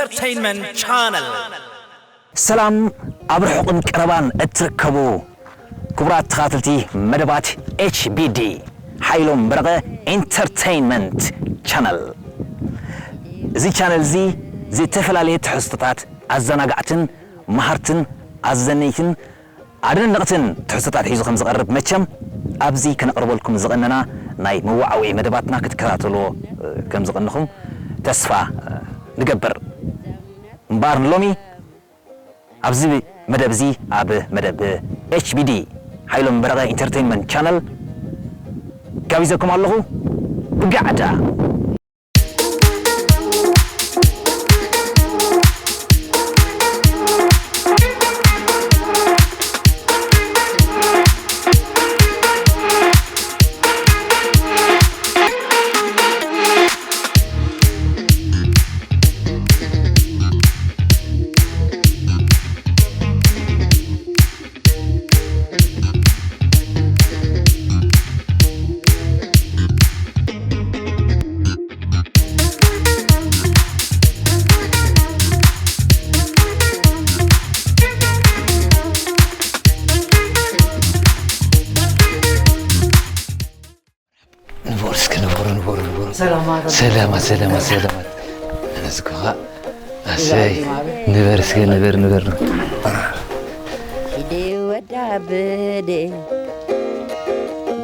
Entertainment Channel. ሰላም ኣብ ርሑቕን ቀረባን እትርከቡ ክቡራት ተኻተልቲ መደባት ኤች ቢ ዲ ሓይሎም በረቐ ኢንተርቴይንመንት ቻነል። እዚ ቻነል እዚ ዝተፈላለየ ትሕዝቶታት ኣዘናጋዕትን መሃርትን ኣዘነይትን ኣደነቕትን ትሕዝቶታት ሒዙ ከም ዝቐርብ መቸም ኣብዚ ከነቕርበልኩም ዝቐነና ናይ መዋዓውዒ መደባትና ክትከታተልዎ ከም ዝቐንኹም ተስፋ ንገብር። እምበኣር ንሎሚ ኣብዚ መደብ እዚ ኣብ መደብ ኤች ቢ ዲ ሓይሎም በረቐ ኢንተርቴይንመንት ቻነል ጋቢዘኩም ኣለኹ። ብጋዕዳ ንቦር እስከ ንቦር ንቦር ንቦር። ሰላማት። ሰላማት ሰላማት ሰላማት። ኣነስ እኮ ኸኣ ኣሰይ። ንበር እስከ ንበር ንበር ንበር። ኪዲ ወዳ ብደ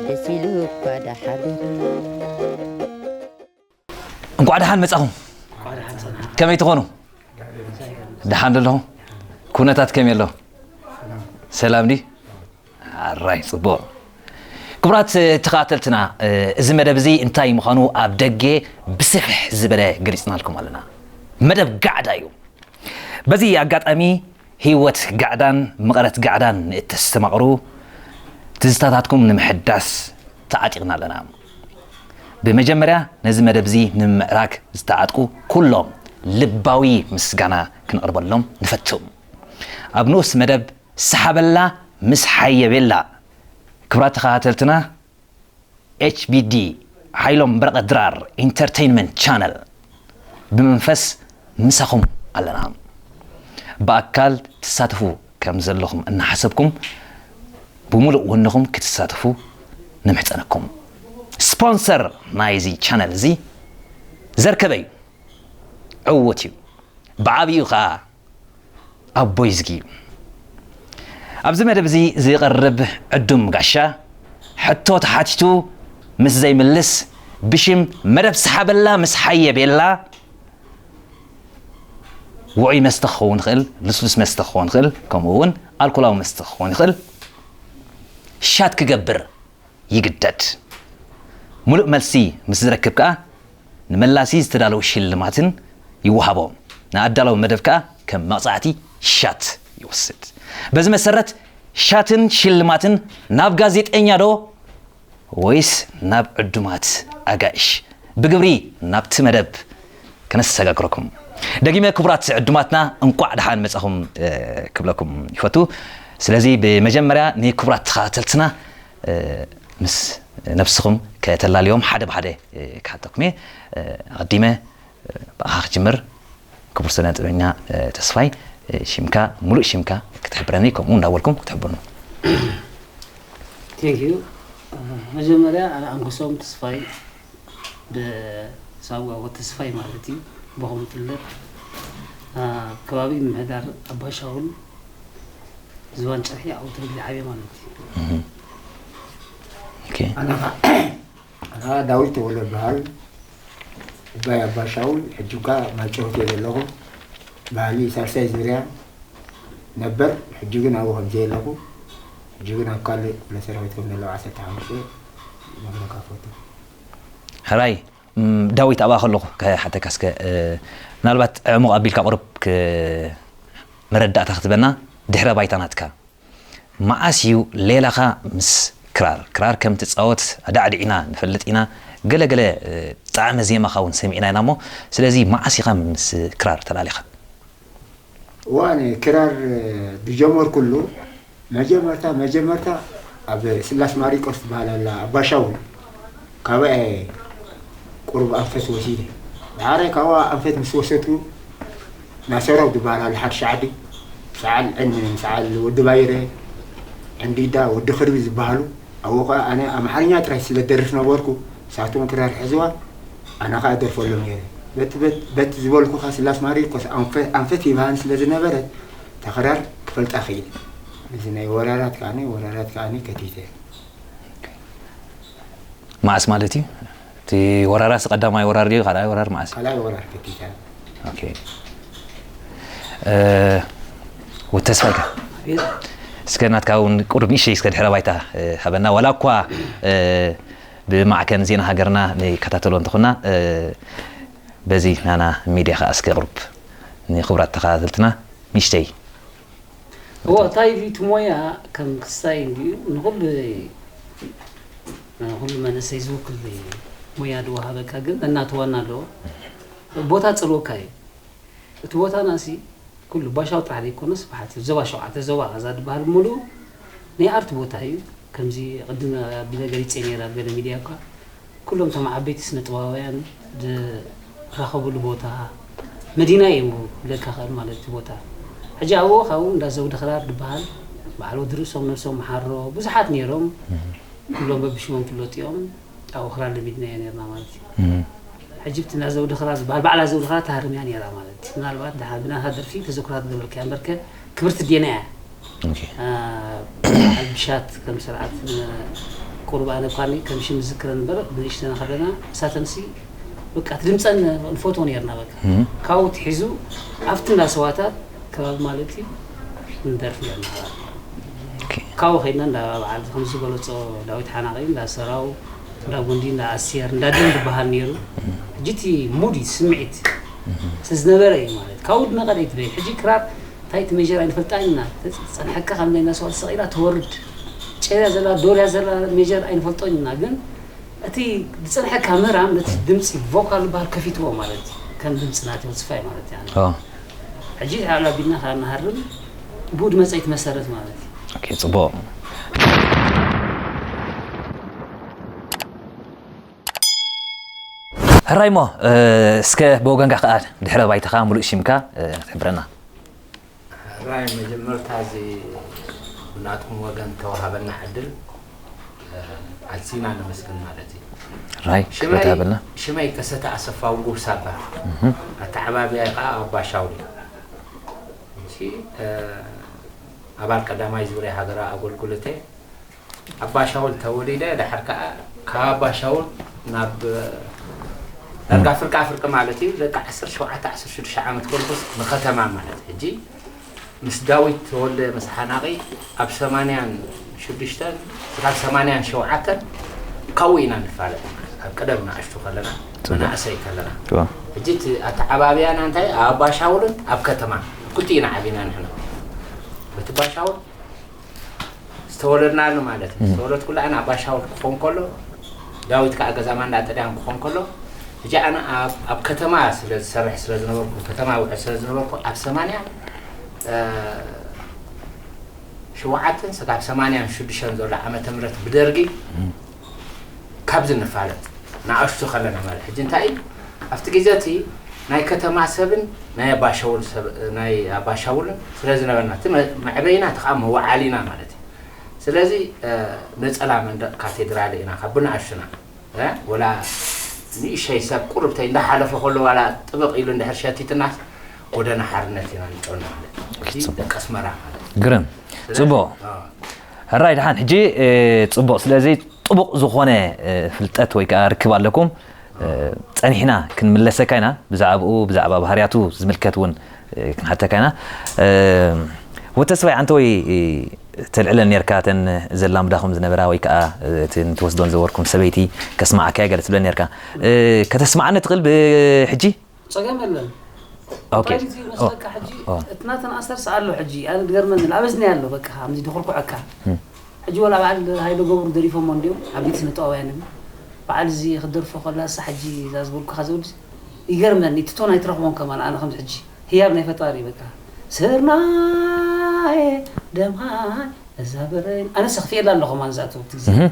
ደስ ኢሉ እኳ ደሓደር። እንቋዕ ደሓን መጻኹም። ከመይ ትኾኑ? ደሓን ዶ ኣለኹም? ኩነታት ከመይ ኣሎ? ሰላም ድዩ? ኣራይ ጽቡቕ። ክቡራት ተኸታተልትና፣ እዚ መደብ እዚ እንታይ ምዃኑ ኣብ ደገ ብስፍሕ ዝበለ ገሊጽናልኩም ኣለና። መደብ ጋዕዳ እዩ። በዚ ኣጋጣሚ ህይወት ጋዕዳን መቐረት ጋዕዳን ንእተስተማቕሩ ትዝታታትኩም ንምሕዳስ ተዓጢቕና ኣለና። ብመጀመርያ ነዚ መደብ እዚ ንምምዕራግ ዝተዓጥቁ ኩሎም ልባዊ ምስጋና ክንቕርበሎም ንፈቱ። ኣብ ንኡስ መደብ ሰሓበላ ምስ ሓየቤላ። ክቡራት ተኸታተልትና፣ ኤች ቢ ዲ ሓይሎም በረቐ ድራር ኢንተርቴይንመንት ቻነል ብመንፈስ ምሳኹም ኣለና። ብኣካል ትሳተፉ ከም ዘለኹም እናሓሰብኩም ብምሉእ ወንኹም ክትሳተፉ ንምሕጸነኩም። ስፖንሰር ናይዚ ቻነል እዚ ዘርከበ እዩ፣ ዕዉት እዩ። ብዓቢኡ ኸኣ ኣቦይ ዝጊ። ኣብዚ መደብ እዚ ዝቐርብ ዕዱም ጋሻ፣ ሕቶ ተሓቲቱ ምስ ዘይምልስ፣ ብሽም መደብ ሰሓበላ ምስ ሓየ ቤላ፣ ውዑይ መስተ ክኸውን ይኽእል፣ ልስሉስ መስተ ክኸውን ይኽእል፣ ከምኡ እውን ኣልኮላዊ መስተ ክኸውን ይኽእል፣ ሻት ክገብር ይግደድ። ሙሉእ መልሲ ምስ ዝረክብ ከኣ ንመላሲ ዝተዳለዉ ሽልማትን ይወሃቦ። ንኣዳለዊ መደብ ከኣ ከም መቕጻዕቲ ሻት ይወስድ። በዚ መሰረት ሻትን ሽልማትን ናብ ጋዜጠኛ ዶ ወይስ ናብ ዕዱማት ኣጋይሽ? ብግብሪ ናብቲ መደብ ከነሰጋግረኩም። ደጊመ ክቡራት ዕዱማትና እንቋዕ ደሓን መጻኹም፣ እ፣ ክብለኩም ይፈቱ። ስለዚ ብመጀመርያ ንክቡራት ተኸታተልትና፣ እ፣ ምስ ነብስኹም ከተላልዮም ሓደ ብሓደ፣ እ፣ ክሓተኩም እየ። እ፣ ኣቐዲመ፣ እ፣ ብኣኻ ክጅምር። ክቡር ስነ ጥበበኛ፣ እ፣ ተስፋይ፣ እ፣ ሽምካ፣ ሙሉእ ሽምካ ክትሕብረኒ፣ ከምኡ እንዳበልኩም ክትሕብሩኒ። Thank you። መጀመርያ ኣነ ኣንጎሶም ተስፋይ ብሳዋ ወተስፋይ ማለት እዩ፣ ብኹም ይፍለጥ። ኣብ ከባቢ ምምሕዳር ኣባሻውል ዝባን ጨርሒ ኣብኡ ተወሊደ ዓብየ ማለት እዩ። እህ። ኦኬ። ኣነ ኸ-፣ ኣነ ኸኣ ዳዊት ተወልደ እበሃል። እባይ ኣባሻውል፣ ሕጂ እኳ ማይጨውት እየ ዘለኹ። ባህሊ ሳልሳይ ዙርያ ነበር፣ ሕጂ ግን ኣብኡ ከም ዘየለኹ፣ ሕጂ ግን ኣብ ካልእ ክፍለ ሰራዊት ከም ዘለኹ ዓሰርተ ሓሙሽተ ነግረካ ፈቱ። ሕራይ፣ እም፣ ዳዊት፣ ኣብኣ ከለኹ ክሓተካ እስከ፣ እ፣ ምናልባት ዕሙቕ ኣቢልካ ቁሩብ ክ-፣ መረዳእታ ክትበና ድሕረ ባይታ ናትካ። መዓስ እዩ ሌላኻ ምስ ክራር፣ ክራር ከም ትጻወት ኣዳዕዲዕና ንፈልጥ ኢና፣ ገለ ገለ፣ እ፣ ጣዕመ ዜማኻ እውን ሰሚዕና ኢና እሞ፣ ስለዚ መዓስ ኢኻ ምስ ክራር ተላሊኻ? እዋን ክራር ዝጀመርኩሉ መጀመርታ፣ መጀመርታ ኣብ ስላስ ማሪቆስ ትበሃል ኣላ፣ ኣባሻውል፣ ካባኣ እየ ቁሩብ ኣንፈት ወሲደ። ድሓራይ ካብኣ ኣንፈት ምስ ወሰድኩ፣ ናሰረው ዝበሃል ኣሎ ሓድሽ ዓዲ፣ ሰዓል ዕን-፣ ሰዓል ወዲ ባይረ፣ ዕንዲዳ፣ ወዲ ክርቢ ዝበሃሉ፣ ኣብኡ ኸዓ ኣነ ኣምሓርኛ ጥራይ ስለ ደርፍ ነበርኩ፣ ንሳቶም ክራር ሕዝዋ፣ ኣነ ኸዓ ደርፈሎም ነይረ። በቲ፣ በት-፣ በቲ ዝበልኩኻ ስላስ ማርቆስ ኣንፈ-፣ ኣንፈት ይበሃን ስለ ዝነበረ፣ እታ ክራር ክፈልጣ ክኢለ። እዚ ናይ ወራራት ከዓኒ፣ ወራራት ከዓኒ ከቲተ። መዓስ ማለት እዩ? እቲ ወራራስ ቀዳማይ ወራር ድዩ ካልኣይ ወራር መዓስ እዩ? ካልኣይ ወራር ከቲታ። ኦኬ። እ፣ ወተስፋይካ እስከ ናትካ እውን ቁሩብ ንእሽተይ እስከ ድሕረ ባይታ እ፣ ሃበና ዋላ እኳ እ፣ ብማዕከን ዜና ሃገርና ንከታተሎ እንተኾና እ፣ በዚ ናና ሚድያ ከዓ እስከ ቁሩብ ንክቡራት ተኸታተልትና ንእሽተይ እዎ እንታይ እዩ እቲ ሞያ ከም ክስታይ እንዲዩ ንኩሉ ንኩሉ መንእሰይ ዝውክል ሞያ ድወሃበካ ግን እናተዋና ኣለዎ ቦታ ፅልወካ እዩ እቲ ቦታና ሲ ኩሉ ባሻው ጥራሕ ዘይኮነስ ብሓፂር ዞባ ሸውዓተ ዞባ ዛ ድበሃል ሙሉ ናይ ኣርት ቦታ እዩ ከምዚ ቅድም ኣቢለ ገሊፀ ነይረ ኣብ ገለ ሚድያ እኳ ኩሎም እቶም ዓበይቲ ስነ ጥበባውያን ዝራኸብሉ ቦታ መዲና እዩ ክብለካ ክእል ማለት እቲ ቦታ ሕጂ ኣብኡ ካብኡ እንዳ ዘውዲ ክራር ዝበሃል በዓል ወዲ ርእሶም ነብሶም መሓሮ ብዙሓት ነይሮም ኩሎም በብሽሞም ፍለጡ እዮም ኣብኡ ክራር ለሚድናዮ ነርና ማለት እዩ ሕጂ እቲ እንዳ ዘውዲ ክራር ዝበሃል ባዕላ ዘውዲ ክራር ተሃርምያ ነይራ ማለት እዩ ምናልባት ድሓር ብናታ ደርፊ ተዘክራ ትገበርካ እምበርከ ክብርቲ ዴና እያ ኦኬ። ብሻት ከም ስርዓት ቁሩብ ኣነ እኳ ከም ሽም ዝዝክረን እምበር ብንእሽተና ከለና እሳተንሲ በቃ እቲ ድምፀን ንፈትዎ ነርና በቃ ካብኡ ትሒዙ ኣብቲ እንዳ ሰዋታት ከባቢ ማለት እዩ ንደርፍ ነርና ኦኬ። ካብኡ ከይድና እንዳ በዓል ከም ዝገለፆ ዳዊት ሓናቂ እንዳ ሰራው እንዳ ጉንዲ እንዳ ኣስየር እንዳ ደም ዝበሃል ነይሩ ሕጂ እቲ ሙድ እዩ ስምዒት ስለዝነበረ እዩ ማለት ካብኡ ድመቐለ ይትበይ ሕጂ ክራር እንታይ እቲ ሜጀር ኣይንፈልጣን ኢና ጸንሐካ ካብ ናይ እናስዋል ስቕ ኢላ ትወርድ ጨርያ ዘላ ዶርያ ዘላ ሜጀር ኣይንፈልጦን ኢና ግን እቲ ዝጸንሐካ ምራም ነቲ ድምፂ ቮካል ዝበሃል ከፊትዎ ማለት እዩ ከም ድምፂ ናተይ ወፅፋይ ማለት እዩ ኣነ። ኦ፣ ሕጂ ሓላ ቢልና ካብ ንሃርም ብኡ ድመፀ ይትመሰረት ማለት እዩ ኦኬ፣ ጽቡቕ። ሕራይ እሞ እ፣ እስከ ብወገንካ ከኣ ድሕረ ባይታኻ ምሉእ ሽምካ እ፣ ክትሕብረና። ራይ መጀመርታ እዚ ብናትኩም ወገን ተዋሃበና ዕድል ኣዝና ነመስግን ማለት እዩ። ራይ ሽመይ ክበታ ብልና ሽመይ ከሰተ ኣሰፋ ውጉብ ሳባ ኣተዓባብያ ከዓ ኣባ ሻውል እዩ። እሺ፣ እ፣ ኣባል ቀዳማይ ዙርያ ሃገራዊ ኣገልግሎት ኣባ ሻውል ተወሊደ ድሓር ከዓ ካብ ኣባ ሻውል ናብ ዳርጋ ፍርቃ ፍርቂ ማለት እዩ ደቂ ዓሰርተ ሸውዓተ ዓሰርተ ሽዱሽተ ዓመት ኮንኩስ ንከተማ ማለት ሕጂ ምስ ዳዊት ተወልደ ምስ ሓናቒ ኣብ ሰማንያን ሽዱሽተን ክሳብ ሰማንያን ሸውዓተን ካብኡ ኢና ንፋለጥ ማለት ኣብ ቀደም ንኣሽቱ ከለና መናእሰይ ከለና ሕጂ እቲ ኣተዓባብያና እንታይ ኣብ ኣባሻውልን ኣብ ከተማ ክልቲኡ ኢና ዓቢና ንሕና በቲ ባሻውል ዝተወለድናሉ ማለት እዩ ዝተወለድኩሉ ኣነ ኣባሻውል ክኾን ከሎ ዳዊት ከዓ ገዛ ማንዳ ጥልያን ክኾን ከሎ ሕጂ ኣነ ኣብ ኣብ ከተማ ስለ ዝሰርሕ ስለ ዝነበርኩ ከተማ ውዕል ስለ ዝነበርኩ ኣብ ሰማንያ ሸውዓተን ስጋብ ሰማንያን ሽዱሽተን ዘሎ ዓመተ ምህረት ብደርጊ ካብዚ ንፋለጥ ንኣሽቱ ከለና ማለት ሕጂ እንታይ እዩ ኣብቲ ግዜ እቲ ናይ ከተማ ሰብን ናይ ኣባሻውል ሰብ ናይ ኣባሻውልን ስለ ዝነበርና እቲ መ- መዕበይና እቲ ከዓ መዋዓሊና ማለት እዩ ስለዚ እ፣ ነፀላ መንደቅ ካቴድራል ኢና ካብ ብንኣሽቱና እ፣ ወላ ንእሸይ ሰብ ቁርብተይ እንዳሓለፈ ከሎ ዋላ ጥብቅ ኢሉ እንድሕር ሸቲትናስ ጎደና ሓርነት ኢና ንጨኑ ማለት እዩ። እዚ ደቂ ኣስመራ ማለት እዩ። ግርም። ጽቡቕ። እ፣ ሕራይ ደሓን ሕጂ እ፣ ጽቡቕ። ስለዚ ጥቡቕ ዝኾነ እ፣ ፍልጠት ወይ ከዓ ርክብ ኣለኩም። እ፣ ጸኒሕና ክንምለሰካ ኢና። ብዛዕባኡ ብዛዕባ ባህርያቱ ዝምልከት እውን እ፣ ክንሓተካ ኢና። እ፣ ወተስፋይ ዓንተወይ እ፣ ተልዕለን ነርካ እተን ዘላምዳኹም ዝነበራ ወይ ከዓ እ፣ እቲ ንትወስዶን ዘወርኩም ሰበይቲ ከስማዓካ እየ ገለ ትብለን ነርካ። እ፣ ከተስማዓኒ ትኽእል ብሕጂ? ጸገም የለን ኦኬ። እንታይ እዩ መስለካ ሕጂ ኦ። እቲ ናተን ኣሰርስ ኣሎ ሕጂ ኣነ ድገርመኒ ላበዝኒ ኣሎ በቃ ከምዚ ድኩርኩዐካ ሕጂ ወላ በዓል ሃይለ ገብሩ ደሪፎሞ እንዲዮም ዓበይቲ ስነጥበባውያን እዮም በዓል እዚ ክደርፎ ከላ እሳ ሕጂ እዛ ዝበልኩኻ ዘውድ ይገርመኒ እቲ ቶን ኣይትረኽቦን ከማን ኣነ ከምዚ ሕጂ ህያብ ናይ ፈጣሪ በቃ ስርናየ ደምሃይ እዛ በረይ ኣነ ሰኽፍየላ ኣለኹ ማን ዛቱ እቲ ግዜ እህ።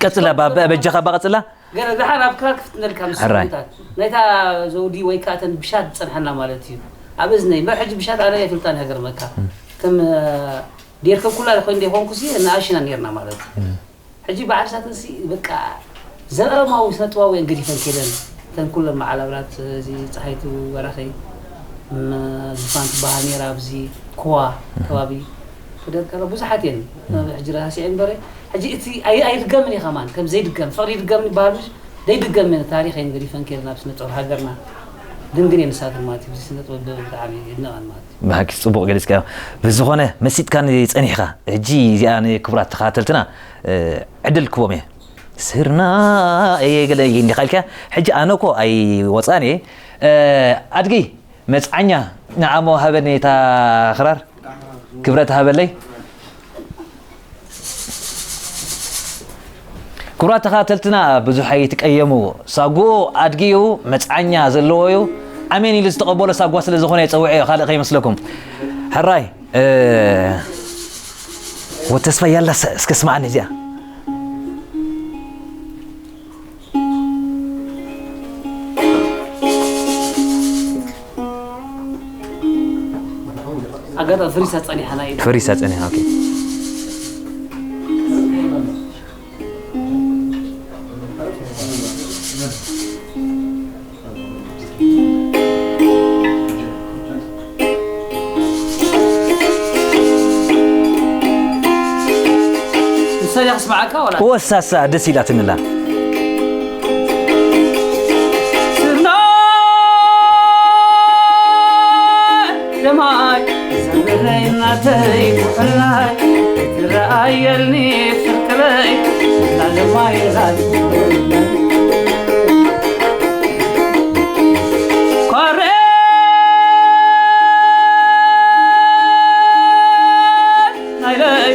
ቀጽላ ባ- ባ- በጃኻ ባቐጽላ? ገለ ደሓር ኣብ ክራር ክፍትነልካ ምስ ሕራይ። ሰብታት ናይታ ዘውዲ ወይ ከዓ ተን ብሻ ዝፀንሐና ማለት እዩ ኣብ እዝነይ እምበር ሕጂ ብሻት ኣነ ኣይፍልጣን ሃገር መካ ከም ዴርከ ኩላ ኮይኑ ዘይኮንኩ ሲ ንኣሽና ነርና ማለት እዩ። ሕጂ በዓል ሳተንሲ በቃ ዘለኣለማዊ ስነጥባውያን ገዲፈን ከይደን እተን ኩለን በዓል ኣብራት እዚ ፀሓይቱ በራኸይ ም- ዝፋን ትበሃል ነራ ኣብዚ ክዋ ከባቢ ተደርቀረ ብዙሓት እየን። ሕጂ ረሳሲዐ እምበረ ሕጂ እቲ ኣይ- ኣይድገምን እዩ ከማን ከም ዘይድገም ፍቕሪ ይድገምን ይበሃል ምሽ ዘይድገምን ታሪኸን ገዲፈን ከይደን ኣብ ስነጥበብ ሃገርና ድንግን እየን ንሳተን ማለት እዩ። እዚ ስነጥበብ ብጣዕሚ የድንቐን ማለት እዩ። ብሓቂ ጽቡቕ ገሊጽካዮ። ብዝኾነ መሲጥካኒ ጸኒሕካ። ሕጂ እዚኣ ንክቡራት ተኸታተልትና ዕድል ክቦም እየ። ስርና እየ ገለ እንዲኻ ኢልካ። ሕጂ ኣነ እኮ ኣይወጻን እየ። ኣድጊ መጽዓኛ ንዓሞ ሃበኒ እታ ክራር ክብረት ሃበለይ። ክቡራት ተኸታተልትና ብዙሕ ኣይትቀየሙ። ሳጉኡ ኣድጊ እዩ፣ መጽዓኛ ዘለዎ እዩ። ኣሜን ኢሉ ዝተቐበሎ ሳጓ ስለ ዝኾነ የጸውዐዮ፣ ካልእ ከይመስለኩም። ሕራይ እ፣ ወተስፋ ያላ ሰ- እስከ ስማዕኒ እዚኣ። ኣጋጣሚ ፈሪሳ ጸኒሓና እዩ። ፈሪሳ ጸኒሓ፣ ኦኬ። ንሳ ድያ ክስምዓካ ወላ? ወሳሳ ደስ ኢላትንላ። ስርናይ ደማይ ዘምረይ እናተይ ኩሕላይ ትረኣየልኒ ፍቅረይ ላለማይ ላል ኮሬት ናይለይ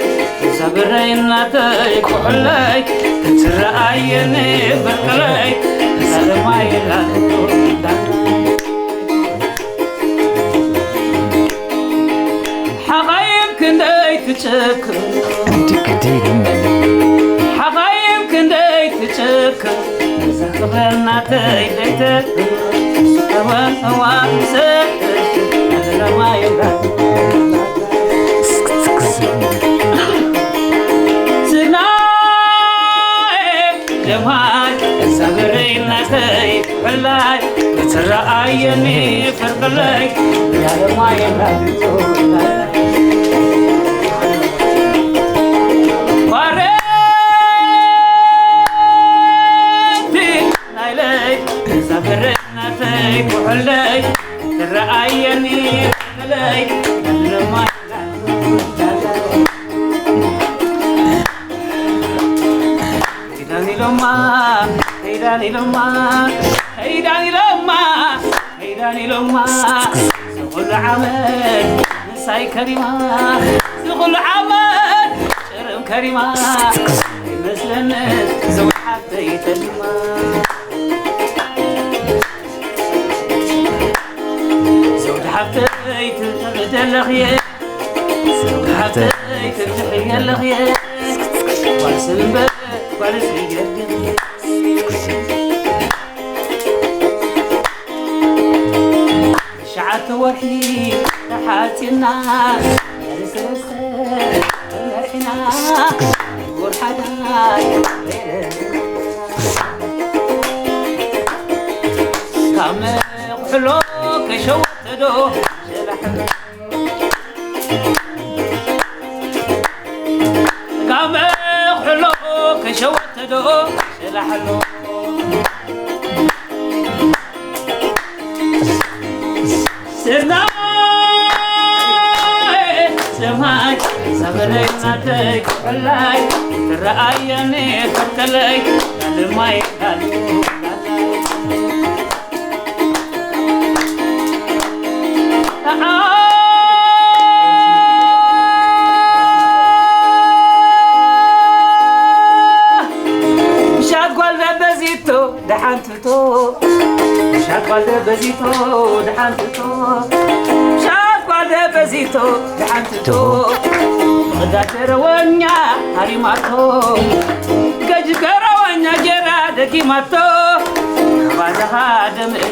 ዘብረይ እናተይ ኩሕለይ ክትረኣየኒ ፍቅረይ ላለማይ ላል ሓኻይም ክንደይ ትጨክን ሓኻይም ክንደይ ትጨክን እዛ ፍቕረና ተይደይተ ስጠወን እዋን ሰለማይላ ስናኤ ጀማል እዛ ብረይናተይ ብላይ ክትረኣየኒ ፍርቅለይ ያለማየና ኳረንቲ ናይለይ እዛ ብረይናተይ ኩሕለይ ክትረኣየኒ ፍርቅለይ ያለማየና ዳኒሎማ ዳኒሎማ ዳኒሎማ ዳኒሎማ ዝኹሉ ዓመት ምሳይ ከሪማ ዝኹሉ ዓመት ጭርም ከሪማ ይመስለኒ ዘውሓተይ ተሊማ ዘውድ ሓፍተይ ትንዕደለኽየ ዘውድ ሓፍተይ ትንዕየለኽየ ጓል ስንበት ጓል ስየግን ትሽዓተ ወርሒ ተሓፂና ሰለስተ መርሒና ወርሓዳ ካብ መኩሕሎ ከሸወተዶ ሸላሕ ካብ መኩሕሎ ከሸወተዶ ሸላሕሎ ስርናይ ሰማይ ሰበለይናተይ ክሕላይ ትረኣየኒ ፍርቅለይ ላልማይ ላልማይ ሻት ጓል ደበዚቶ ደሓንትቶ ሻት ጓል ደበዚቶ ደሓንትቶ ሻት ጓል ደበዚቶ ደሓንትቶ መዳጀረወኛ ሃሪማቶ ገጅገረወኛ ጌራ ደጊማቶ ባለኻ ደምእ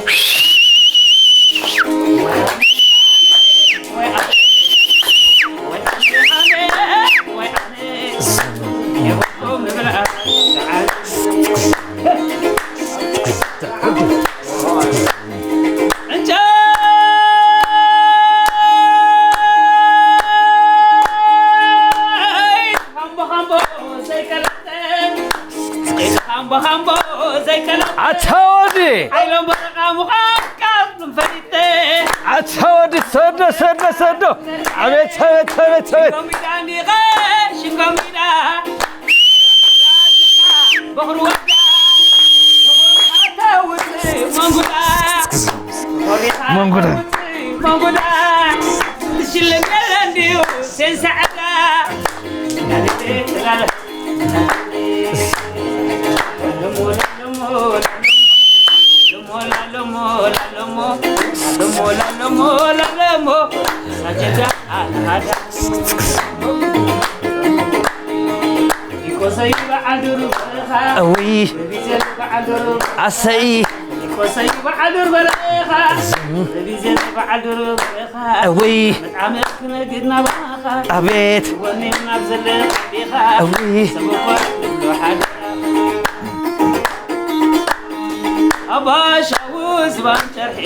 ኣቤት ኣቤት ኣቤት ኣቤት። ኮሚዳ እንዲኻ ሽኮሚዳ በኽሩ ወዳ መንጉዳ መንጉዳ መንጉዳ ትሽልም የለ እንዲዩ ሴንሳ ዕዳ እውይ ኣሰይ እውይ ኣቤት እውይ ኣባሻው ዝባን ጨርሒ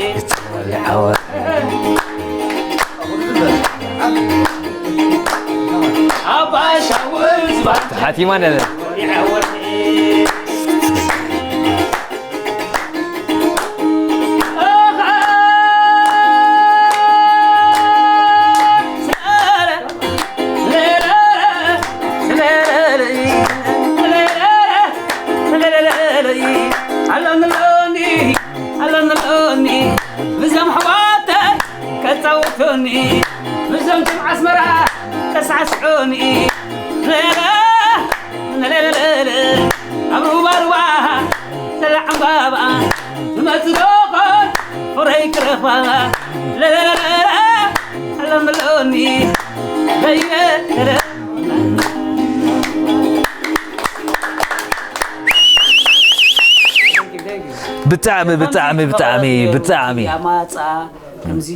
ኣባሻው ዝባን ሓቲማ ነለ ይዓወት ኣለንሎኒ ብዘም ሕዋተይ ከፃውቱኒ ብዘም ጅም ዓስመራ ከሳዕስዑኒ ለለ ለለለለ ኣብ ሩባ ሩባ ተላ ዕምባባ ትመፅእ ዶ ኾን ፍረይ ክረኽባ ለለለለ ኣለምሎኒ ለይለለ ብጣዕሚ ብጣዕሚ ብጣዕሚ ብጣዕሚ ያማፃ ከምዚ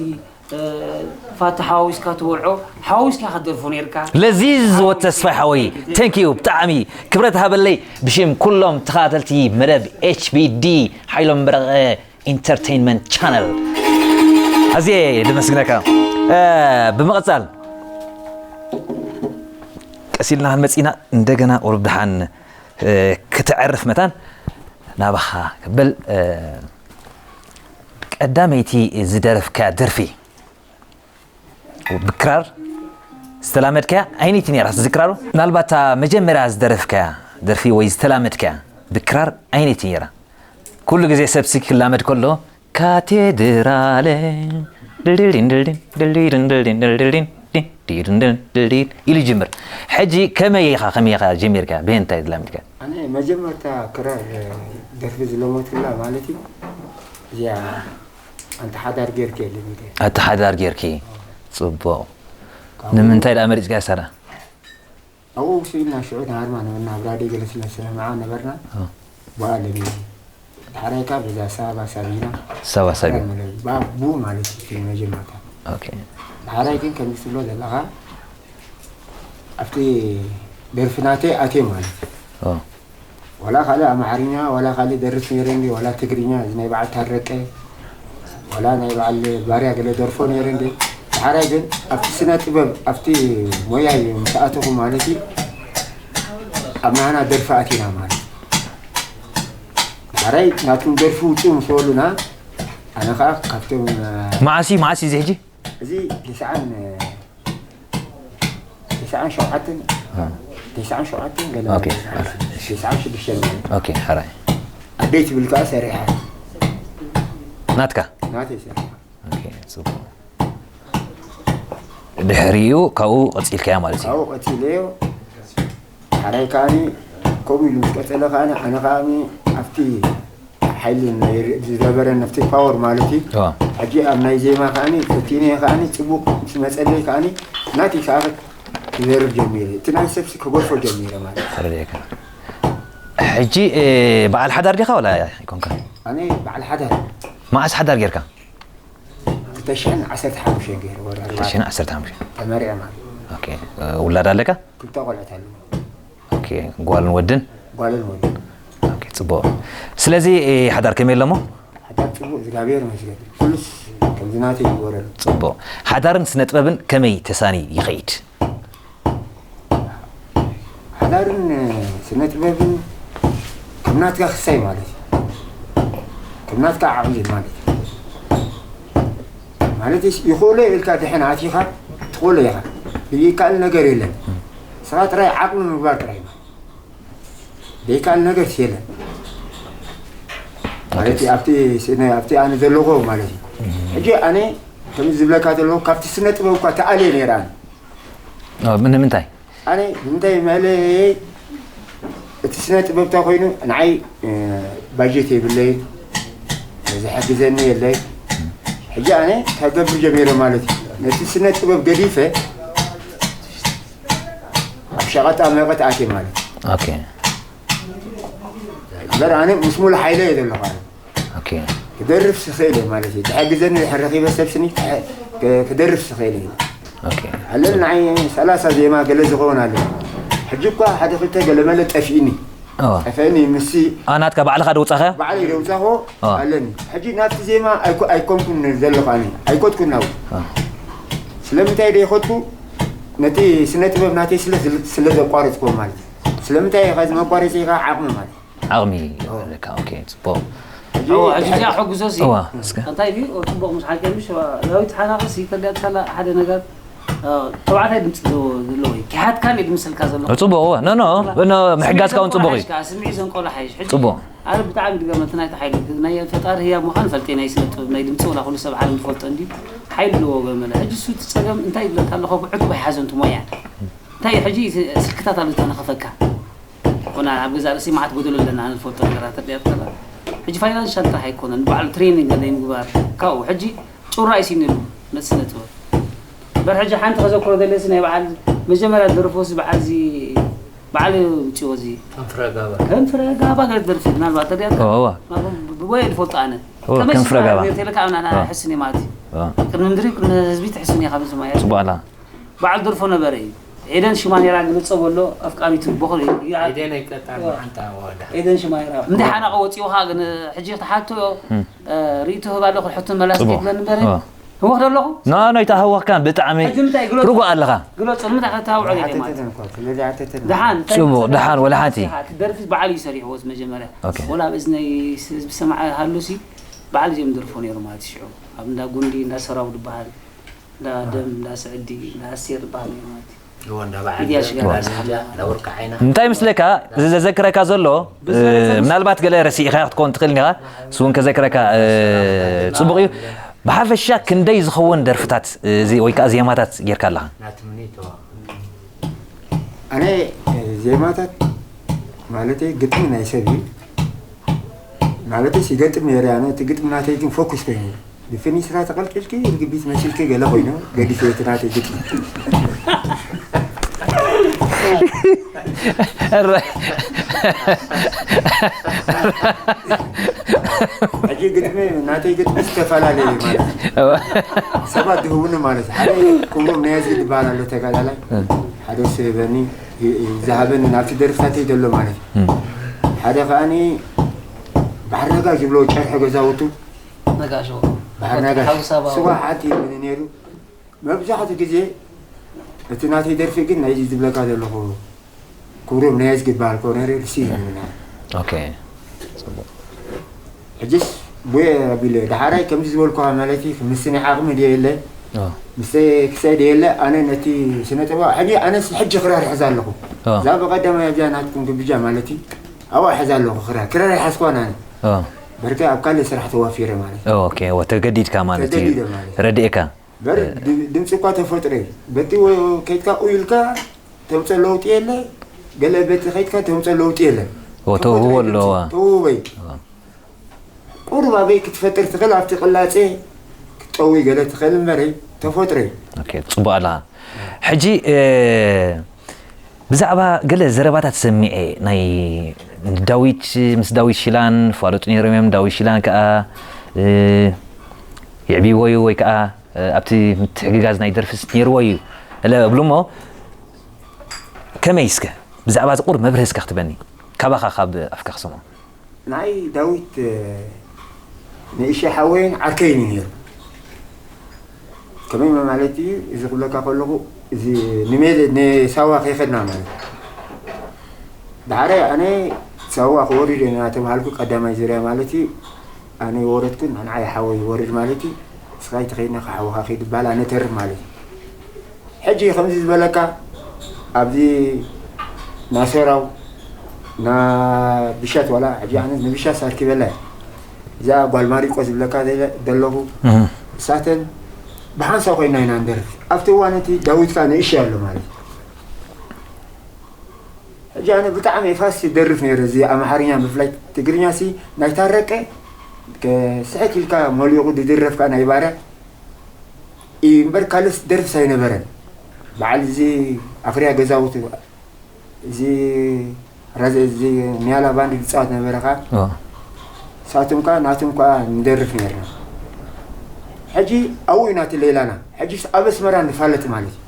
ፋታ ሓዋዊስካ ትወልዖ ሓዋዊስካ ክትደርፎ ነርካ ለዚዝ ወተስፋይ ሓወይ thank you ብጣዕሚ ክብረት ሃበለይ ብሽም ኩሎም ተኸታተልቲ መደብ H B D ሓይሎም በረቐ ኢንተርቴይንመንት ቻነል ኣዝየ ደመስግነካ እ፣ ብምቕፃል ቀሲልና ክንመፂና እንደገና ቁሩብ ድሓን እ፣ ክትዕርፍ መታን ናባኻ ክብል እ፣ ቀዳመይቲ ዝደረፍካ ደርፊ ብክራር ዝተላመድካያ ኣይነይቲ ነይራ ትዝክራሉ ምናልባት እታ መጀመርያ ዝደረፍካያ ደርፊ ወይ ዝተላመድካያ ብክራር ኣይነይቲ ነይራ ኩሉ ግዜ ሰብሲ ክላመድ ከሎ ካቴድራለ ኢሉ ጅምር ሕጂ ከመይ ኢኻ ከመይ ኢኻ ጀሚርካ ብሄንታይ ዝላመድካ ኣነ መጀመርታ ክራር ደርፊ ዝለመድኩላ ማለት እዩ እዚኣ ኣንተ ሓዳር ጌርክ የለን ኢለ ኣተ ሓዳር ጌርኪ ጽቡቕ ንምንታይ ደኣ መሪጽካ ሰራ ኣብኡ ውስኢልና ሽዑ ተሃርማ ነበርና ኣብ ራድዮ ገለ ስለ ዝሰማዓ ነበርና ብኣ ለሚኒ ዳሕራይ ካብ በዛ ሳባ ሳቢና ሳባ ሳቢ ብኡ ማለት እዩ መጀመርታ ዳሕራይ ግን ከምዚ ትብሎ ዘለኻ ኣብቲ ደርፊ ናተይ ኣትየ ማለት እዩ ዋላ ካልእ ኣምሓርኛ ዋላ ካልእ ደርፍ ነይረ እንዲ ዋላ ትግርኛ እዚ ናይ በዓል ታረቀ ዋላ ናይ በዓል ባርያ ገለ ደርፎ ነይረ እንዲ ሓራይ ግን ኣብቲ ስነ ጥበብ ኣብቲ ሞያ እዩ ምስ ኣተኹ ማለት እዩ ኣብ ናህና ደርፊ ኣቲና ማለት ሓራይ ናትኩም ደርፊ ውፅኡ ምስ በሉና ኣነ ከዓ ካብቶም መዓስ እዩ መዓስ እዩ እዚ ሕጂ እዚ ተስዓን ተስዓን ሸውዓተን ተስዓን ሸውዓተን ገለ ኦኬ። ማለት እዩ። ተስዓን ሽዱሽተን ማለት እዩ። ኦኬ፣ ሕራይ። ኣደይ ትብል ከዓ ሰሪሓ። ናትካ? ናተይ ሰሪሓ። ኦኬ፣ ጽቡቕ። ድሕሪኡ ካብኡ ቀጺልካያ ማለት እዩ። ካብኡ ቀጺለዮ። ሓራይ ከዓኒ ከምኡ ኢሉ ምስ ቀጸለ ከዓኒ ኣነ ከዓኒ ኣብቲ ሓይሊ ናይ ር- ዝነበረ ነፍቲ ፓወር ማለት እዩ ኣዋ። ሕጂ ኣብ ናይ ዜማ ከዓኒ ፈቲነ ከዓኒ ፅቡቅ ምስ መፀለይ ከዓኒ ናቲ ከዓ ክዘርብ ጀሚረ እቲ ናይ ሰብሲ ክጎርፎ ጀሚረ ማለት እዩ። ተረዲኤካ ሕጂ እ፣ በዓል ሓዳር ዲኻ ወላ ኣይኮንካ ኣነ በዓል ሓዳር መዓስ ሓዳር ጌርካ ክልተ ሽሕን ዓሰርተ ሓሙሽተን ገይረ ወርሒ ኣርባዕተ። ክልተ ሽሕን ዓሰርተ ሓሙሽተን ተመሪዐ ማለት እዩ። ኦኬ፣ እ፣ ውላድ ኣለካ ክልተ ቆልዑት ኣለዉ። ኦኬ፣ ጓልን ወድን ጓልን ወድን። ኦኬ፣ ጽቡቕ። ስለዚ እ፣ ሓዳር ከመይ ኣለሞ? ሓዳር ጽቡቕ እግዚኣብሔር ይመስገን። ኩሉስ ከምዚ ናተይ ይግበረሉ። ጽቡቕ። ሓዳርን ስነ ጥበብን ከመይ ተሳኒ ይኸይድ? ሓዳርን ስነ ጥበብን ከም ናትካ ክሳይ ማለት እዩ። ከም ናትካ ዓቕሊ ማለት እዩ። ማለት ይኽእሎ ኢልካ ድሕን ኣቲኻ ትኽእሎ ኢኻ። ዘይከኣል ነገር የለን። ንስኻ ጥራይ ዓቕሚ ምግባር ጥራይ እዩ። ዘይከኣል ነገር የለን። ማለት እዩ፣ ኣብቲ ስነ-፣ ኣብቲ ኣነ ዘለኹ ማለት እዩ። ሕጂ ኣነ ከምዚ ዝብለካ ዘለኹ ካብቲ ስነ ጥበብ እኳ ተኣልየ ነይረ ኣነ። ኦ፣ ምን-፣ ንምንታይ? ኣነ እንታይ መለየ እቲ ስነ ጥበብታ ኮይኑ ንዓይ፣ እ፣ ባጀት የብለይ፣ ዝሕግዘኒ የለይ። ሕጂ ኣነ ከገብር ጀሚረ ማለት እዩ። ነቲ ስነ ጥበብ ገዲፈ ኣብ ሸቐጣ መቐጥ ኣትየ ማለት እዩ። ኦኬ። እምበር ኣነ ምስ ሙሉ ሓይለ እየ ዘለኹ ኣነ። ኦኬ። ክደርፍ ስኽእል እየ ማለት እዩ። ዝሕግዘኒ ድሕር ረኺበ ሰብ ስኒ ክሕ-፣ ክ-፣ ክደርፍ ስኽእል እየ። ኦኬ። ኣለኒ ንዓይ ሰላሳ ዜማ ገለ ዝኸውን ኣሎ። ሕጂ እኳ ሓደ ክልተ ገለ መለ ጠፊእኒ። ኦ። ጠፈኒ ምስሲ ኣ፣ ናትካ ባዕልኻ ደውጻኻ? ባዕለይ ደውጻኾ ኦ። ኣለኒ። ሕጂ ናብቲ ዜማ ኣይኮ-፣ ኣይኮንኩን ዘለኹ ኣነ። ኣይኮትኩን ናብኡ። ኦ። ስለምንታይ ደይኸድኩ? ነቲ ስነ ጥበብ ናተይ ስለ፣ ስለ ዘቋረጽኩዎ ማለት እዩ። ስለምንታይ ኢኻ እዚ መቋረጺ ኢኻ ዓቕሚ ማለት እዩ። ዓቕሚ ኣለካ። ኦኬ፣ ጽቡቕ። እዎ፣ ሕጂ እዚኣ ሕጉዞ ሲ እዋ፣ እስከ። እንታይ ድዩ? ጽቡቕ ምስ ሓቂ ምሽ ዳዊት ሓናቕሲ ከዳት ከላ ሓደ ነገር፣ እ፣ ተባዕታይ ድምፂ ዘለዎ፣ ዘለዎ እዩ። ኪሓትካን እዩ ድምስልካ ዘሎ። ጽቡቕ፣ እወ። ኖ፣ ኖ፣ ኖ፣ ምሕጋዝካ እውን ጽቡቕ እዩ። ስምዒት ዘንቆሎ ሓይሽ። ሕጂ ጽቡቕ። ኣነ ብጣዕሚ ድገመ፣ እቲ ናይቲ ሓይሊ፣ ናይ ፈጣሪ ህያብ ምዃን ፈልጠ፣ ናይ ስነ ጥበብ፣ ናይ ድምፂ ወላ ኩሉ ሰብ ዓለም ዝፈልጦ እንዲ ሓይሊ ኣለዎ ገመለ። ሕጂ እሱ እቲ ጸገም እንታይ ይብለካ ኣለኹ፣ ብዕቱብ ኣይሓዘንቱ ሞያ። እንታይ እዩ ሕጂ ስልክታት ኣሎ ዝተነኸፈካ። ኮና ኣብ ገዛ ርእሲ መዓት ጎደሎ ኣለና፣ ኣነ ዝፈልጦ ነገራት ተሪኣት ከላ። ሕጂ ፋይናንሻል ጥራሕ ኣይኮነን፣ ባዕሉ ትሬኒንግ ናይ ምግባር ካብኡ። ሕጂ ጩራ እዩ ሲኒሉ ነቲ ስነ ጥበብ። እምበር ሕጂ ሓንቲ ከዘክሮ ደለሲ ናይ በዓል መጀመርያ ዝደረፎ ሲ በዓል እዚ በዓል ውፅኦ እዚ ከም ፍረ ጋባ። ከም ፍረ ጋባ ገለ ትደርፊ ምናልባት ተሪኣት ከላ። እዋ፣ እዋ። ናብኦም ብቦየ ዝፈልጦ ኣነ። እዋ፣ ከመይ ከም ፍረ ጋባ። ተሪኣት ከላ ኣምና እዋ። ሕስኒ ማለት እዩ። እዋ። ቅድሚ ምድሪ ቅድሚ ህዝቢ ትሕስኒ ኢኻ ብዝማያ። ጽቡቕ ኣላ። በዓል ደርፎ ነበረ እዩ። ኤደን ሽማ ነይራ ግልጸ በሎ ኣፍቃሪቱ በኹሪ እዩ። ኤደን ኣይቀጣል መዓንጣ ወዳ። ኤደን ሽማ ነይራ። እንደ ሓናቐ ወጺኡ ኸኣ ግን ሕጂ ተሓቶ እ፣ ርእይቶ ህብ ኣለኹ ሕቶን መላስ ጽቡቕ። የብለን እምበረ። እ። ህወኽ ደለኹ? ኖ፣ ኖ፣ ኣይተሃወኽካን፣ ብጣዕሚ ሕጂ ምንታይ ግሎ-፣ ርጉእ ኣለኻ። ግሎጽ ንምንታይ ከተሃውዖ ገለ ማለት? ኣይሓተተን እኮ፣ ስለዚ ኣይሓተተን። ደሓን፣ እንታይ ደሓን፣ ወላ ሓንቲ፣ ወላ ሓንቲ። ሓንቲ ደርፊ በዓል እዩ ሰሪሕዎ መጀመርያ። ኦኬ። ወላ ኣብ እዝነይ ስ-፣ ህዝቢ ሰማዕ ሃሉሲ በዓል እዮም ደርፎ ነይሩ ማለት እዩ። ሽዑ ኣብ እንዳ ጉንዲ፣ እንዳ ሰራው ዝበሃል፣ እንዳ ደም፣ እንዳ ስዕዲ፣ እንዳ ኣስቴር ዝበሃል ነይሩ ማለት እዩ። እዎ፣ እንዳ በዓል ሚድያ ሽጋራ እንዳ ዝሓላ። እንዳ ወርቂ ዓይና። እንታይ ምስለካ፣ እዚ ዘዘክረካ ዘሎ፣ እ፣ ምናልባት ገለ ረሲእኻ ክትከውን ትኽእል ኢኻ፣ እሱ እውን ከዘክረካ፣ እ፣ ጽቡቕ እዩ። ብሓፈሻ ክንደይ ዝኸውን ደርፍታት፣ እዚ ወይ ከዓ ዜማታት ጌርካ ኣለኻ? ናቲ ምኒቶ። ኣነ ዜማታት ማለተይ ግጥሚ ናይ ሰብ እዩ። ማለተይ ሲገጥም ነይረ ኣነ፣ እቲ ግጥሚ ናተይ ግን ፎኩስ ኮይኑ እዩ። ብፍኒ ስራ ተቐልቂልኪ ርግቢት መሲልኪ ገለ ኮይኑ ገዲፈ እቲ ናተይ ግጥሚ። ሕጂ ግጥሚ ናተይ ግጥሚ ዝተፈላለዩ እዩ ማለት እዩ። ሰባት ዝህቡኒ ማለት እዩ። ሓደ ክብሮም ነያዚ ዝበሃል ኣሎ ተጋዳላይ። ሓደ ስህበኒ ይ-፣ ይ-፣ ዝሃበኒ ናብቲ ደርፍታተይ ዘሎ ማለት እዩ። ሓደ ከኣኒ ባሕሪ ነጋሽ ዝብሎ ጨርሒ ገዛውቱ ነጋሽ። ባሕሪ ነጋሽ። ሓውሳባ። ስዋ ሓንቲ ይብኒ ነይሩ። መብዛሕትኡ ግዜ እቲ ናተይ ደርፊ ግን ናይዚ ዝብለካ ዘለኹ ክብሮም ናይ ዝግበሃል ኮነሬል ሲ ይብሉና። ኦኬ። ጽቡቕ። ሕጅስ ቡየ ኣቢለ፣ ደሓራይ ከምዚ ዝበልኩኻ ማለት እዩ፣ ምስኒ ዓቕሚ ድየ የለ፣ ኦ። ምስ ክሳይ ድየ የለ፣ ኣነ ነቲ ስነ ጥበብ፣ ሕጂ ኣነስ ሕጂ ክራር ሕዛ ኣለኹ። ኦ። እዛ ብቐዳማይ ኣብዚኣ ናትኩም ግብጃ ማለት እዩ፣ ኣብኣ ሕዛ ኣለኹ ክራር። ክራር ኣይሓዝኳን ኣነ። ኦ። በርከ ኣብ ካልእ ስራሕ ተዋፊረ ማለት እዩ። ኦ፣ ኦኬ። ወ-፣ ተገዲድካ ማለት እዩ። ተገዲደ ማለት እዩ። ረድኤካ። በር እ። ድ-፣ ድምፂ እኳ ተፈጥሮ እዩ። በቲ ወ-፣ ከይድካ ኡ ኢልካ ተምፀ ለውጢ የለ፣ ገለ በቲ ከይድካ ተምፀ ለውጢ የለ። ኦ፣ ተፈጥሮ ተውህቦ እዩ ድምፂ። ኣለዋ። ተውህቦ እዩ። ኦ። ቁሩብ ኣበይ ክትፈጥር ትኽእል፣ ኣብቲ ቅላጼ ክትጠዊ ገለ ትኽእል እምበረይ፣ ተፈጥሮ እዩ። ኦኬ፣ ጽቡቕ ኣለኻ። ሕጂ፣ እ፣ ብዛዕባ ገለ ዘረባታት ሰሚዐ፣ ናይ ዳዊት፣ ምስ ዳዊት ሽላን ፋለጡ ነይሮም እዮም። ዳዊት ሽላን ከኣ፣ እ፣ የዕብይዎ እዩ ወይ ከኣ፣ እ፣ ኣብቲ ምትሕግጋዝ ናይ ደርፍስ ነይርዎ እዩ እለ እብሉ እሞ፣ ከመይ እስከ ብዛዕባ እዚ ቁሩብ መብርሂ እስከ ክትበኒ፣ ካባኻ ካብ ኣፍካ ክሰምዖ። ንዓይ ዳዊት፣ እ፣ ንእሸ ሓወይን ዓርከይን እዩ ነይሩ። ከመይ ማለት እዩ፣ እዚ ክብለካ ከለኹ፣ እዚ ንሜዳ፣ ንሳዋ ከይኸድና ማለት እዩ። ዳሕራይ ኣነ ሳዋ ክወርድ እየ እናተባሃልኩ ቀዳማይ ዙርያ ማለት እዩ፣ ኣነ ይወረድኩን ንዓይ ሓወይ ይወርድ ማለት እዩ። ንስኻ ኣይትኸይድና ሓውኻ ኺድ ይበሃል፣ ኣነ ተርፍ ማለት እዩ። ሕጂ ከምዚ ዝበለካ ኣብዚ ናሰራው፣ ናብሻት፣ ዋላ ሕጂ ኣነ ንብሻት ኣርኪበላ እየ። እዛ ጓል ማሪቆ ዝብለካ ዘለ-፣ ዘለኹ፣ እሳተን ብሓንሳብ ኮይና ኢና ንደርፍ። ኣብቲ እዋን እቲ ዳዊት ከኣ ንእሽተይ ኣሎ ማለት እዩ። ሕጂ ኣነ ብጣዕሚ ፋስ ይደርፍ ነይረ፣ እዚ ኣምሓርኛ ብፍላይ። ትግርኛ ሲ ናይ ታረቀ፣ ከ-፣ ስሕት ኢልካ መሊቑ ዝድረፍ ከኣ ናይ ባርያ እዩ እምበር ካልስ ደርፍስ ኣይነበረን። በዓል እዚ ኣፍርያ ገዛውቲ፣ እዚ ረዘ-፣ እዚ ኒያላ ባንድ ዝጻወት ነበረ ከኣ። እዋ። ንሳቶም ከኣ ናቶም ከኣ ንደርፍ ነይርና። ሕጂ ኣብኡ ኢና እቲ ሌላና። ሕጂ ኣብ ኣስመራ ንፋለጥ ማለት እዩ።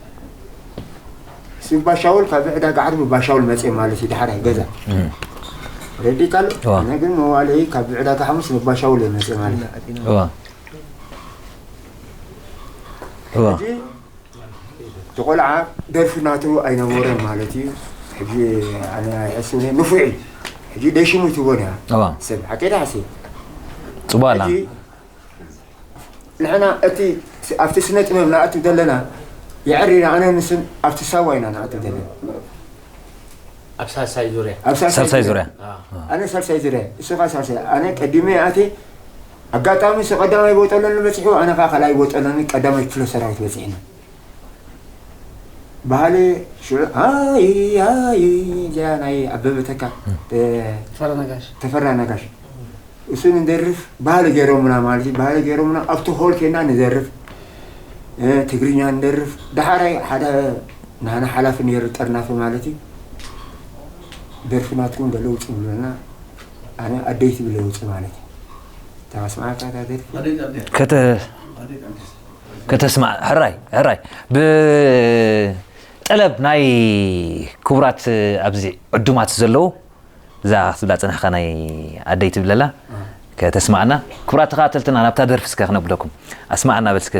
እዚ ባሻውል ካብ ዕዳጋ ዓርቢ ባሻውል መጽእ ማለት እዩ፣ ዳሕራይ ገዛ። እም። ረዲካል፣ እዋ። ኣነ ግን መዋልዒ ካብ ዕዳጋ ሓሙስ ንባሻውል እየ መጽእ ማለት እዩ። እዋ። እዋ። ሕጂ እቲ ቆልዓ ደርፊ ናቱ ኣይነበሮን ማለት እዩ። ሕጂ ኣነ ኣይሕስብን እየ፣ ንፉዕ እዩ። ሕጂ ደይ ሽሙ ትቦን እያ። እዋ። ሰብ ሓቂ ዳ ሓሲ። ጽቡቕ ኣላ። ሕጂ ንሕና እቲ ኣብቲ ስነ ጥበብ ንኣቱ ዘለና የዕሪና፣ ኣነ ንስን ኣብቲ ሳዋ ኢና ንኣቱ ዘለና። ኣብ ሳልሳይ ዙርያ። ኣብ ሳልሳይ ሳልሳይ ዙርያ። ዙርያ። ኣነ ሳልሳይ ዙርያ፣ እሱ ኸኣ ሳልሳይ። ኣነ ቀዲመ ኣቴ፣ ኣጋጣሚ እሱ ቀዳማይ ቦጠሎኒ በጺሑ፣ ኣነ ኸኣ ካልኣይ ቦጠሎኒ ቀዳማይ ክፍለ ሰራዊት በጺሕና። ባህሊ ሽዑ፣ ኣይ፣ ኣይ፣ እዚኣ ናይ ኣበበ ተካ፣ እ፣ ተፈራ ነጋሽ። ተፈራ ነጋሽ። እሱ ንደርፍ ባህሊ ገይሮምና ማለት እዩ። ባህሊ ገይሮምና ኣብቲ ሆል ኬና ንደርፍ፣ እ፣ ትግርኛ ንደርፍ። ዳሓራይ ሓደ ናህና ሓላፊ ነይሩ፣ ጠርናፊ ማለት እዩ። ደርፊ ናትኩም ገለ ውጽእ ብለና፣ ኣነ ኣደይ ትብል ውጽእ ማለት እዩ። እታ ኣስማዕካ እታ ደርፊ። ከተ-፣ ከተስማዕ፣ ሕራይ፣ ሕራይ። ብጠለብ ናይ ክቡራት ኣብዚ ዕዱማት ዘለዉ፣ እዛ ክትብላ ጽናሕካ ናይ ኣደይ ትብለላ፣ ከተስማዕና። ክቡራት ተኸታተልትና፣ ናብታ ደርፊ እስከ ክነብለኩም። ኣስማዕና በል እስከ።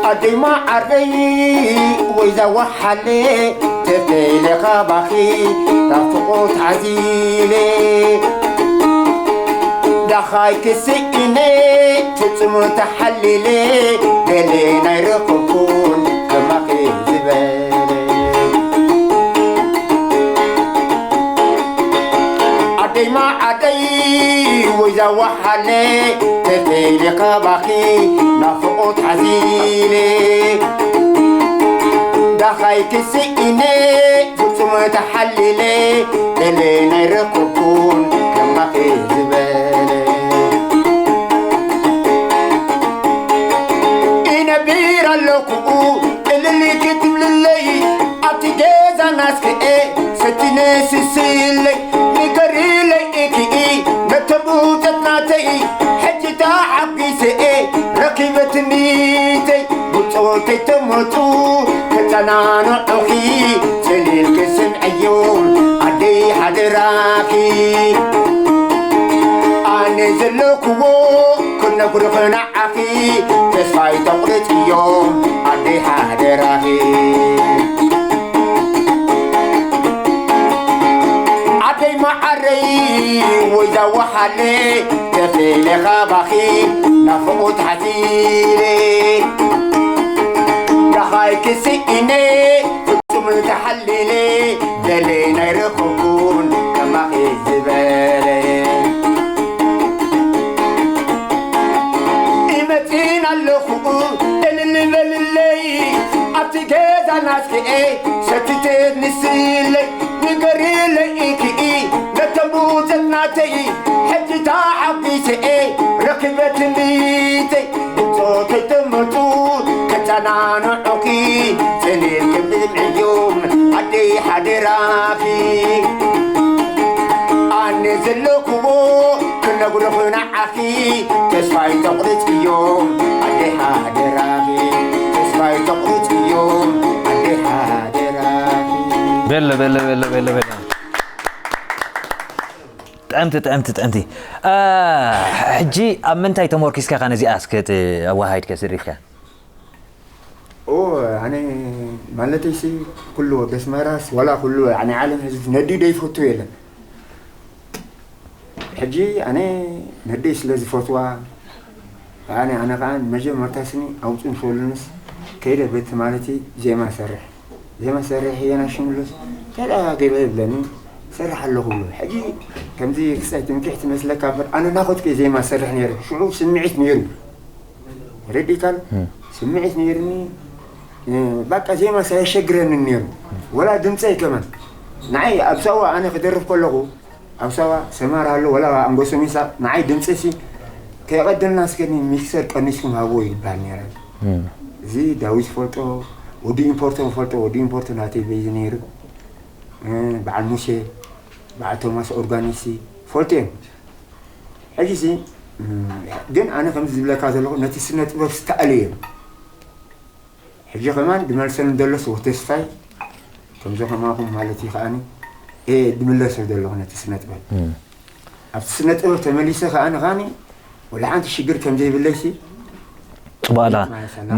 ኣደይ መዓረይ ወይ ዛዋሓለ፣ ተፍተይለ ካባኺ ናፍቖት ሓዚለ። ዳኻይ ክስኢነ ፍጹም ተሓሊለ፣ ገለ ናይ ረኸብኩን ከማኺ ዝበለ። ኣደይ መዓደይ ወይ ዛዋሓለ፣ ተተይለ ካባኺ ናፍቖት ሓዚለ። ዳኻይ ክስኢነ ፍጹም ተሓሊለ፣ ገለ ናይ ረኸብኩን ከማኺ ዝበለ። ይነብር ኣለኹ እልል ክትብልለይ፣ ኣብቲ ገዛ ናስክኤ ሰቲ ነስስለይ። ንገርለይ እኪኢ ነቶም ብጾት ናተይ፣ ሕጂ ተሓጒሰኤ ረኺበ ትምኒተይ። ብጾተይ ተመጹ ከጸናንዑኺ፣ ጽን ኢልኪ ስምዕዮ ኣደይ ሓደራኺ። ኣነ ዘለኽዎ ክነግርኺ ንዓኺ፣ ተስፋ ኣይተቑርጽዮ ኣደይ ሓደራኺ። ኣደይ መዓረይ ወይ ዛዋሓለ፣ ተፈለ ካባኺ ናፍቖት ሓዚለ። ዳኻይ ክስኢነ ፍጹም ተሓሊለ፣ ደለ ናይ ረኸብኩን ከማኺ ዝበለ። ይመጽን ኣለኹ እልል በልለይ፣ ኣብቲ ገዛ ናስክኤ ሰቲ ተንስለይ። ንገርለይ እኪኢ ነቶም ብጾት ናተይ፣ ሕጂ ተሓጒሰኤ ረኺበ ትምኒተይ። ብጾተይ ተመጹ ከጸናንዑኺ፣ ጽን ኢልኪ ስምዕዮም ኣደይ ሓደራኺ። ኣነ ዘለኽዎ ክነግርኺ ንዓኺ፣ ተስፋ ኣይተቑርጽዮ ኣደይ ሓደራኺ። ተስፋ ኣይተቑርጽዮ ኣደይ ሓደራኺ። በለ፣ በለ፣ በለ፣ በለ፣ በለ። ጥዕምቲ፣ ጥዕምቲ፣ ጥዕምቲ። አ፣ ሕጂ ኣብ ምንታይ ተመርኪስካ ኢኻ ነዚኣ እስከ ጥ-፣ ኣወሃሂድካ ዘሪፍካ? ኦ፣ ኣነ ማለተይሲ ኩሉ ወዲ ኣስመራስ ዋላ ኩሉ ናይ ዓለም ህዝቢ ነዲኡ ዘይፈቱ የለን። ሕጂ ኣነ ነደይ ስለ ዝፈትዋ ኣነ ኣነ ከዓ መጀመርታ ስኒ ኣውፅኡ ምስ በሉንስ ከይደ በቲ ማለት ዜማ ሰርሕ ዜማ ሰርሕ እየና ሽምሉስ ከዳ ገበ ይብለኒ ሰርሕ ኣለኹ ብሎ ሕጂ ከምዚ ክሳይ ትምክሕቲ መስለካ እምበር ኣነ ናኸትኩ ዜማ ሰርሕ ነይረ ሽዑ ስምዒት ነይሩ ረዲካል ስምዒት ነይርኒ ባቃ ዜማ ሳየሸግረኒ ነይሩ ወላ ድምፀይ ከመን ንዓይ ኣብ ሳዋ ኣነ ክደርፍ ከለኹ ኣብ ሳዋ ሰማር ኣሎ ወላ ኣንጎሶ ሚሳ ንዓይ ድምፂ ሲ ከይቐደልና እስከኒ ሚክሰር ቀኒስኩም ሃብዎ ይባል ነይረ እዚ ዳዊት ፈልጦ ወዲ ኢምፖርቶ ፈልጦ ወዲ ኢምፖርቶ ናተይ በይዚ ነይሩ በዓል ሙሴ በዓል ቶማስ ኦርጋኒሲ ፈልጦ እዮም ሕጂ ሲ ግን ኣነ ከምዚ ዝብለካ ዘለኹ ነቲ ስነ ጥበብ ዝተኣለ እዮም ሕጂ ከማን ድመልሰኒ ደሎስ ወተስፋይ ከምዚ ከማኹም ማለት እዩ ከኣኒ እየ ድምለሶ ዘለኹ ነቲ ስነ ጥበብ ኣብቲ ስነ ጥበብ ተመሊሰ ከኣኒ ከኣኒ ወላ ሓንቲ ሽግር ከም ዘይብለይሲ ፅቡቕላ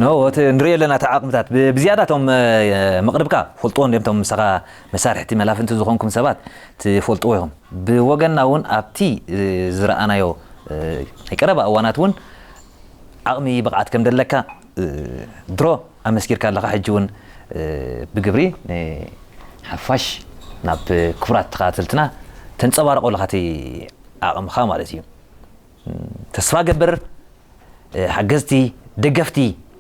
ኖ እቲ ንሪኦ ኣለና እቲ ዓቕምታት ብዝያዳ እቶም መቕርብካ ፈልጥዎ እንዲም ቶም ምሳኻ መሳርሕቲ መላፍንቲ ዝኾንኩም ሰባት ትፈልጥዎ ኢኹም ብወገንና እውን ኣብቲ ዝረኣናዮ ናይ ቀረባ እዋናት እውን ዓቕሚ ብቕዓት ከም ደለካ ድሮ ኣመስኪርካ ኣለኻ ሕጂ እውን ብግብሪ ሓፋሽ ናብ ክቡራት ተኸታተልትና ተንፀባርቆ ኣለኻ እቲ ዓቕምኻ ማለት እዩ ተስፋ ገብር ሓገዝቲ ደገፍቲ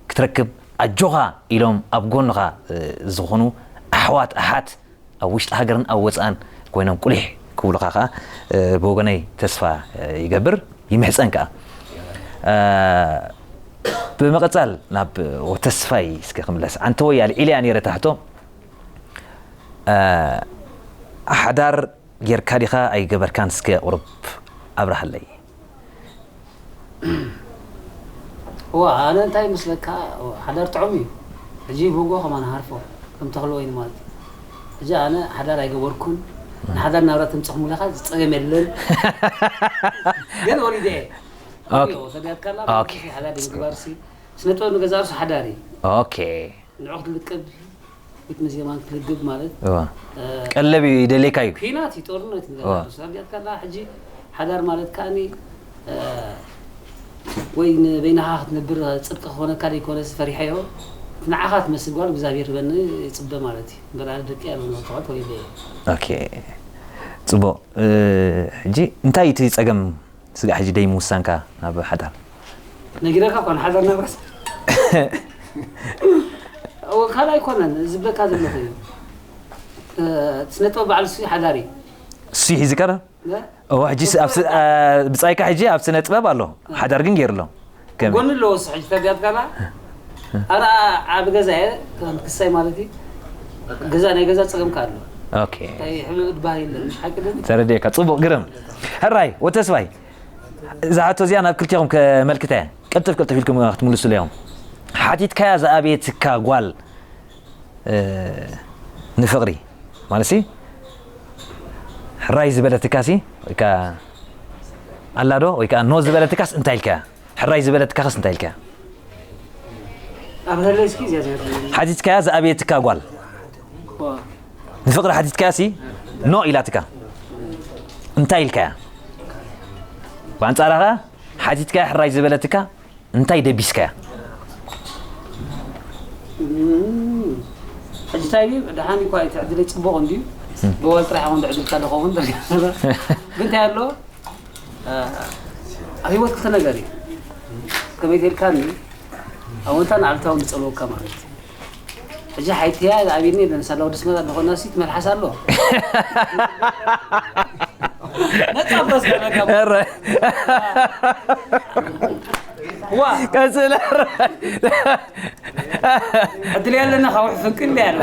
ክትረክብ ኣጆኻ ኢሎም ኣብ ጎንኻ ዝኾኑ ኣሕዋት ኣሓት ኣብ ውሽጢ ሃገርን ኣብ ወፃእን ኮይኖም ቁሊሕ ክብሉኻ ከዓ ብወገነይ ተስፋ ይገብር ይምሕፀን ከዓ ብምቕፃል ናብ ተስፋይ እስከ ክምለስ ኣንተ ወይ ኣልዒልያ ነይረ ታሕቶ ሓዳር ጌርካ ዲኻ ኣይገበርካን እስከ ቁሩብ ኣብርሃለይ እዋ ኣነ እንታይ ይመስለካ ሓዳር ጥዑም እዩ ሕጂ ብጎ ከማን ሃርፎ ከም ተኽሊ ወይኒ ማለት እዩ ሕጂ ኣነ ሓዳር ኣይገበርኩን ንሓዳር ናብራ ተምፅኹም ለካ ዝፀገም የለን ግን ወሊደ እየ ሰጋድካላ ሓዳር ምግባር ሲ ስነ ጥበብ ንገዛ ርሱ ሓዳር እዩ ኦኬ ንዑ ክትልቅብ ቤት መዜማን ክትልግብ ማለት ቀለብ ይደሌካ እዩ ኲናት እዩ ጦርነት ንገዛ ርሱ ሰጋድካላ ሕጂ ሓዳር ማለት ከኣኒ ወይ ንበይንኻ ክትነብር ፅድቂ ክኾነካ ዘይኮነስ ፈሪሐዮ እቲ ንዓኻ ትመስል ጓል እግዚኣብሔር ህበኒ ይፅበ ማለት እዩ በላል ደቂ ያለ ንክትዖት ወይ በየ ኦኬ ፅቡቅ ሕጂ እንታይ እቲ ፀገም ስጋዕ ሕጂ ደይ ምውሳንካ ናብ ሓዳር ነጊረካ እኳ ንሓዳር ናብራስ ካልእ ኣይኮነን ዝብለካ ዘለኹ እዩ ስነጥበብ በዓል ሱ ሓዳር እዩ እሱ ሒዝካ ዶ እዋ ሕጂ ብጻይካ ሕጂ ኣብ ስነ ጥበብ ኣሎ ሓዳር ግን ገይሩ ኣሎ ጎኒ ኣለዎ እሱ ሕጂ ተጋጥካና ኣነ ዓብ ገዛ እየ ከም ክሳይ ማለት እዩ ገዛ ናይ ገዛ ፀገምካ ኣሎ ኦኬ እንታይ ሕሉል ድባህ የለን ሓቂ ዶ ተረዲእካ ጽቡቅ ግርም ሕራይ ወተስፋይ እዛ ሕቶ እዚኣ ናብ ክልቲኹም ከመልክተ ቅልጥፍ ቅልጥፍ ኢልኩም ክትምልሱ እዮም ሓቲትካያ ዝኣበየትካ ጓል ንፍቕሪ ማለት ሕራይ ዝበለትካሲ ወይ ኣላዶ ወይ ኖ ዝበለትካስ እንታይ ኢልካ ሕራይ ዝበለትካኸስ እንታይ ኢልካ ሓቲትካያ ዝኣበየትካ ጓል ንፍቕሪ ሓቲትካያ ሲ ኖ ኢላትካ እንታይ ኢልካያ ብኣንፃራኻ ሓቲትካያ ሕራይ ዝበለትካ እንታይ ደቢስካያ ሕጂ እንታይ ድዩ ደሓን እኳ እዩ ትዕድለይ ፅቡቕ እንድዩ ብወል ጥራሕ እውን ድዕድልካ ዝኸውን ግን እንታይ ኣሎ ኣብ ህይወት ክልተ ነገር እዩ ከመይ ተልካኒ ኣወንታን ኣሉታውን ዝፀልወካ ማለት እዩ ሕጂ ሓይትያ ኣብኒ ለምሳሌ ወዲ ስመጣ ዝኾነ ሲ ትመልሓስ ኣሎ ነፃ ፕረስ ከለካ ዋ ቀጽለ ዕድል ያለና ካብ ፍንቅል ያለ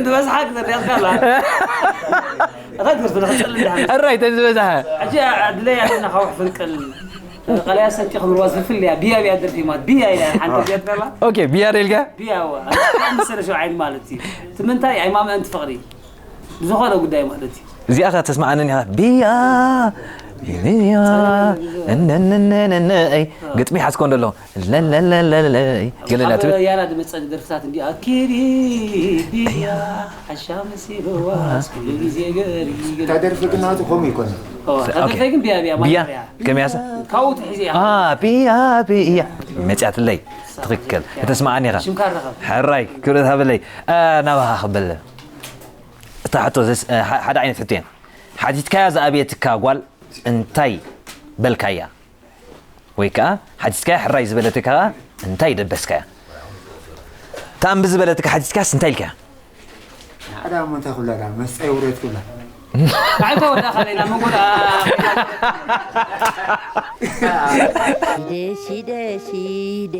ትበዝሓ ክትሪያትካ ኣላ እታ ትምህርቲ ንክትፅል እንዳሃለ እራይ ተዝበዝሓ ሕጂ ዕድለ ያለና ካብ ፍንቅል ቀለያ ሰቲ ክብርዋ ዝፍል እያ ብያ ብያ ደርፊ ማለት ብያ ኢላ ሓንቲ ዚያት ከላ ኦኬ ብያ ደልካ ብያ ዋ ምስለ ሸውዓይን ማለት እዩ ትምንታይ ኣይማምአን ትፍቕሪ ብዝኾነ ጉዳይ ማለት እዩ እዚኣ ኸ ተስማዓንን ኢኻ ብያ እያ እነነነነነይ ግጥሚ ሓዝኮ እንደሎ ለለለለለይ ገለላ ትብል ያና ድመፀ ደርፍታት እንዲ ኣኪዲ ቢያ ሓሻ መሲልዋስ ኩሉ ግዜ ገሪ እታ ደርፊ ግን ናቱ ከምኡ ይኮነ። ተደርፈ ግን ቢያ ቢያ ብያ ማያ ከመያሰ ካብኡ ትሕዚ እያ ብያ ብያ መፅያትለይ ትኽክል ከተስማዓኒ ኢኻ ሽምካ ረኸብ ሕራይ ክብረት ሃበለይ ናባኻ ክበለ እታ ሕቶ ሓደ ዓይነት ሕቶ እየን ሓቲትካያ ዝኣብየትካ ጓል እንታይ በልካያ ወይ ከዓ ሓቲትካያ ሕራይ ዝበለትካ ከዓ እንታይ ደበስካያ እታ እምቢ ዝበለትካ ሓቲትካያስ እንታይ ኢልካያ ሓደ ኣሞ እንታይ ኩላ ዳ መስፀይ ውሬት ኩላ ኣይተ ወዳ ኸለና መንጎዳ ሺደ ሺደ ሺደ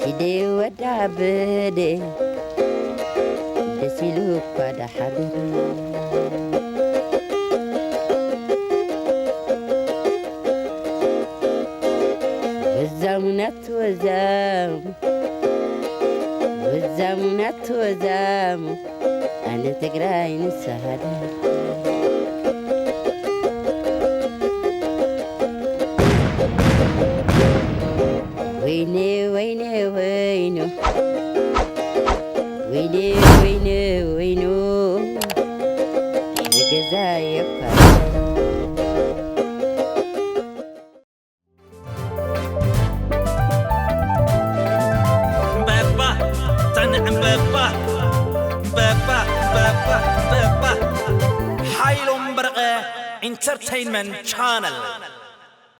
ሺደ ወዳ በደ ደስ ኢሉ እኳ ዳሓደረ ወዛሙናት ወዛሙ ወዛሙናት ወዛሙ ኣነ ትግራይ ንሰሃደ ወይኔ ወይኔ ወይኑ ወይኔ ወይኔ ወይኑ ዝገዛ የኳ እምበባ እታ ንዕምበባ እምበባ እምበባ እምበባ ሓይሎም በርቐ ኢንተርተይንመንት ቻነል